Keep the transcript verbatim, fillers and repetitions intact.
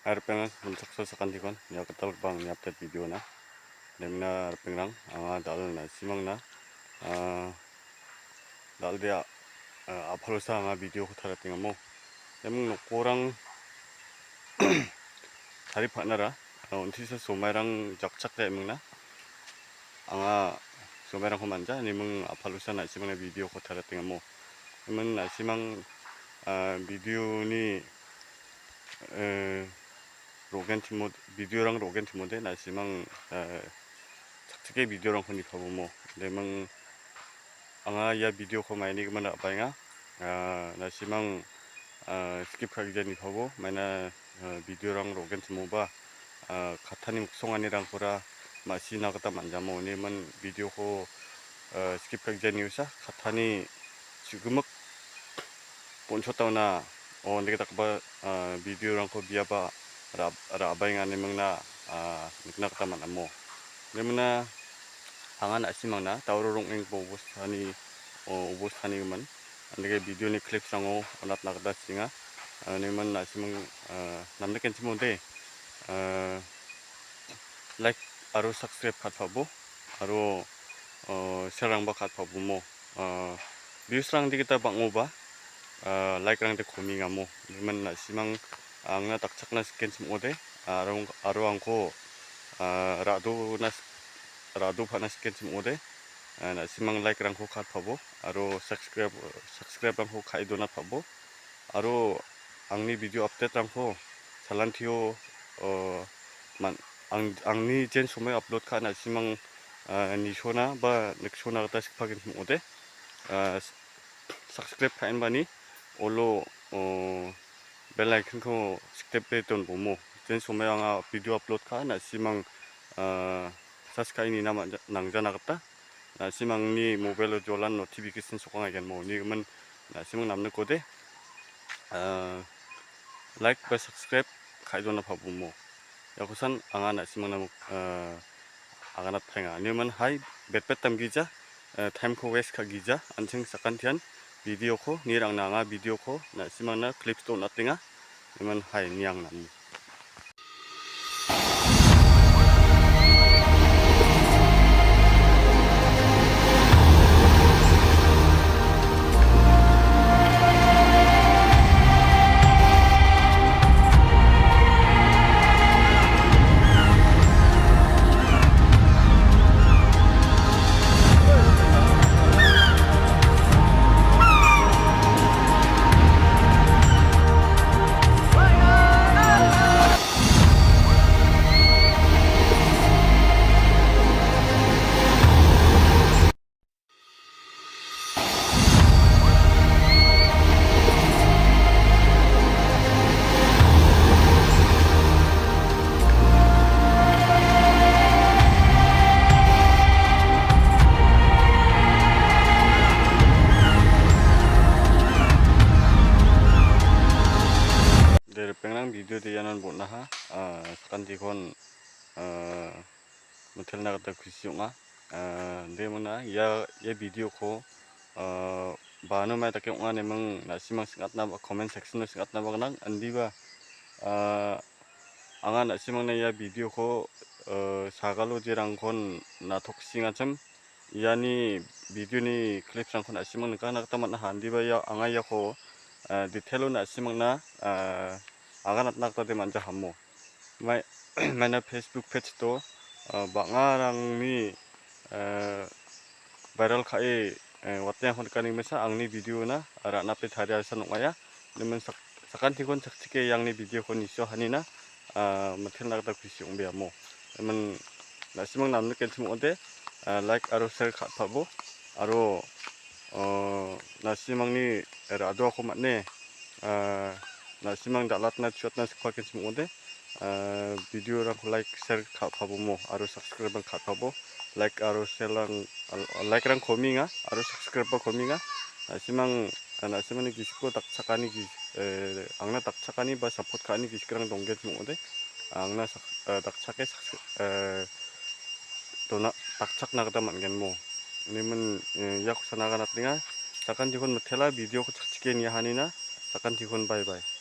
Hai ripengrang, rimchaksoa sakantikon ia gitalgipa angni update video-na. Demna ripengrang, anga dal·na simangna, ah, dal·de, ah, apalosa anga video-ko taratengamo. Deming nokorang taripanara, ah, untisa somairang jakchak emingna. Anga somairangko manja, niming apalosa na·simangna video-ko taratengamo. Niming na·simang, ah, video-ni, eh, rogen timo-, video-rang rogen timode, na·simang, eh, chakchike video-rangko nipabomo. Deming anga ia video-ko mainigimin ra·baenga. Ah, na·simang, ah, skip ka·gija nipabo, maina, ah, video-rang rogen timoba, ah, kattani miksonganirangkora ma·sina gita man·jamo. Nimin video-ko, ah, skip ka·gija niosa, kattani chu·gimik bonchotaona, o, indake dakgipa, ah, video-rangko biaba ra-, ra·baenga nimingna, ah, nikna gita man·amo. Nimingna anga na·simangna dauro rong·enggipa obostani, o, obostanigimin. Andake video-ni clips-rango on·atna gita sienga. Ah, nimin na·simang, ah, namnikgenchim ong·ode, ah, like aro subscribe ka·atpabo, aro, ah, share-rangba ka·atpabomo. Ah, views-rangde gita bang·oba, ah, like-rangde komingamo. Nimin na·simang angna dakchakna sikenchim ong·ode, aro, aro angko, ah, ra·dona sik-, ra·do pa·na sikenchim ong·ode, ah, na·simang like-rangko ka·atpabo, aro subscribe, subscribe-rangko ka·e donatpabo, aro angni video update-rangko salantio, ah, man-, ang-, angni jen somoi upload ka·na na·simang, ah, nisona ba niksona gita sikpagenchim ong·ode. Ah, subscribe ka·enbani olo, o, bell icon-ko sikdepe donbomo. Jen somoi anga video upload ka·a, na·simang, ah, search ka·e nina manja-, nangjana gita. Na·simangni mobile-o jolan notification sokangaigenmo. Nigimin na·simang namnikode, ah, like ba subscribe ka·e dona pabomo. Iakosan anga na·simangna, ah, aganatpaenga. Niman hai, betbet damgija, eh, time-ko waste ka·gija, an·ching sakantian video-ko nirangna anga video-ko na·simangna clips-o on·atenga. Niman hai, niang namo. De, ripengrang, video de ianon bon·aha, ah, sakantikon, ah, mitelna gita kusi ong·a. Ah, de mona, ia, ia video-ko, ah, bano mai dake ong·a neming na·simang sing·atna ba comment section-o sing·atnaba gnang. Indiba, ah, anga na·simangna ia video-ko, ah, sagalo jerangkon na·tok singachim. Iani video-ni clips-rangko na·simang nikna gita man·aha. Indiba ia, anga iako, ah, detail-o na·simangna, ah, aganatna gita de manja hamo. Mai-, maina Facebook page-o, ah, bang·arangni, ah, viral ka·e, eh, watengako nikani misa angni video-na ra·nape tariasan ong·aia. Nimin sak-, sakantikon chakchike iangni video-ko niso hanina, ah, mitelna gita kusi ong·beamo. Nimin na·simang namnikgenchim ong·ode, ah, like aro share ka·atpabo. Aro, ah, na·simangni ra·doako man·e, ah, na·simang dal·atna chu·atna sikpakenchim ong·ode, ah, video-rangko like, share ka·pabomo aro subscribe-rang ka·pabo. Like aro share-rang, ah, like-rang kominga aro subscribe-ba kominga. Na·simang, ah, na·simangni gisiko dakchakani gis-, eh, angna dakchakani ba support ka·ani gisikrang donggenchim ong·ode, angna sak-, ah, dakchake sak-, eh, dona-, dakchakna gita man·genmo. Nimin, eh, iako sana ganatenga. Sakantikon mitela video-ko chakchike niahanina. Sakantikon bye bye.